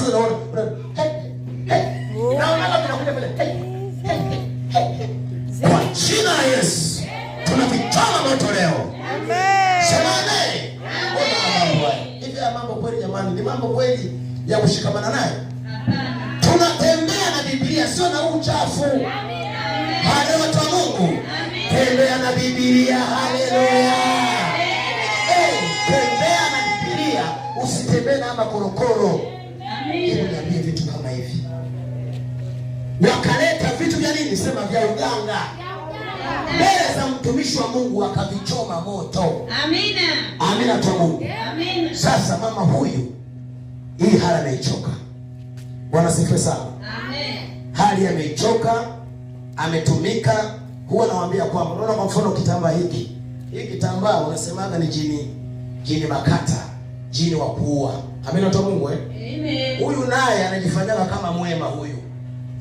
Sasa naona hey, hey. Naona vinakuja vile, hey, hey, hey, hey. Kwa jina la Yesu tunavichoma moto leo. Sema amen. Ona mambo haya. Hivi haya mambo kweli jamani, ni mambo kweli ya kushikamana nayo? Tunatembea na Biblia, sio na uchafu. Haleluya, watu wa Mungu. Tembea na Biblia, haleluya. Hey, tembea na Biblia, usitembee na makorokoro. Hebu niambie vitu kama hivi. Wakaleta vitu vya nini? Sema vya uganga mbele za mtumishi wa Mungu, akavichoma moto. Amina. Amina tu Mungu. Amina. Sasa mama huyu hii hali ameichoka. Bwana sifiwe sana. Amen. Hali ameichoka, ametumika. Huwa nawaambia kwamba unaona, kwa mfano kitambaa hiki, hii kitambaa unasemaga ni jini, jini makata, jini wa kuua. Amina tu Mungu, eh? Amen. Huyu naye anajifanyaga kama mwema huyu,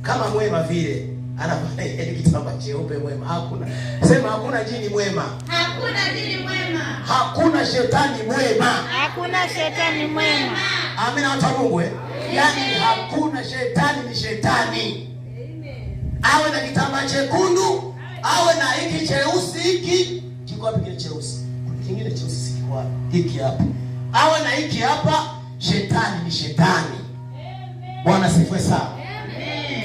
kama mwema vile anafanya kitambaa cheupe mwema. Hakuna, sema hakuna jini mwema, Hakuna jini mwema. Hakuna shetani mwema. Hakuna shetani mwema. Amina watu wa Mungu, eh? Yaani hakuna shetani ni shetani. Awe na kitambaa chekundu, awe na hiki cheusi hiki. Kiko wapi kile cheusi? Kuna kingine cheusi sikiko wapi? Hiki hapa. Awe na hiki hapa, shetani ni shetani. Bwana sifiwe sana.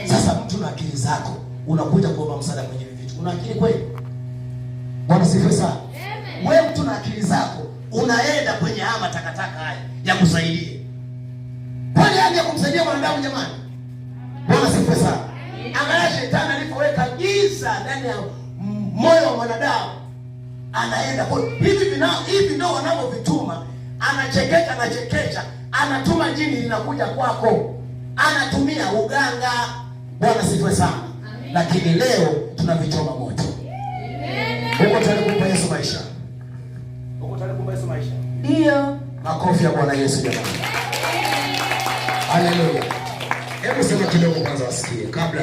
Sasa mtu na akili zako unakuja kuomba msaada kwenye hivi vitu. Una akili kweli? Bwana sifiwe sana. Wewe mtu na akili zako unaenda kwenye haya matakataka haya ya kusaidie. Kwani haya ya kumsaidia mwanadamu jamani? Bwana sifiwe sana. Angalia shetani alipoweka giza ndani ya moyo wa mwanadamu. Anaenda kwa hivi hivi ndio wanavyovituma. Anachekecha, anachekecha, anatuma jini linakuja kwako. Anatumia uganga. Bwana sifiwe sana. Lakini leo tunavichoma moto. Uko tayari kumpa Yesu maisha? Uko tayari kumpa Yesu maisha? Ndio. Makofi ya Bwana Yesu jamani. Haleluya. Hebu sema kidogo kwanza wasikie kabla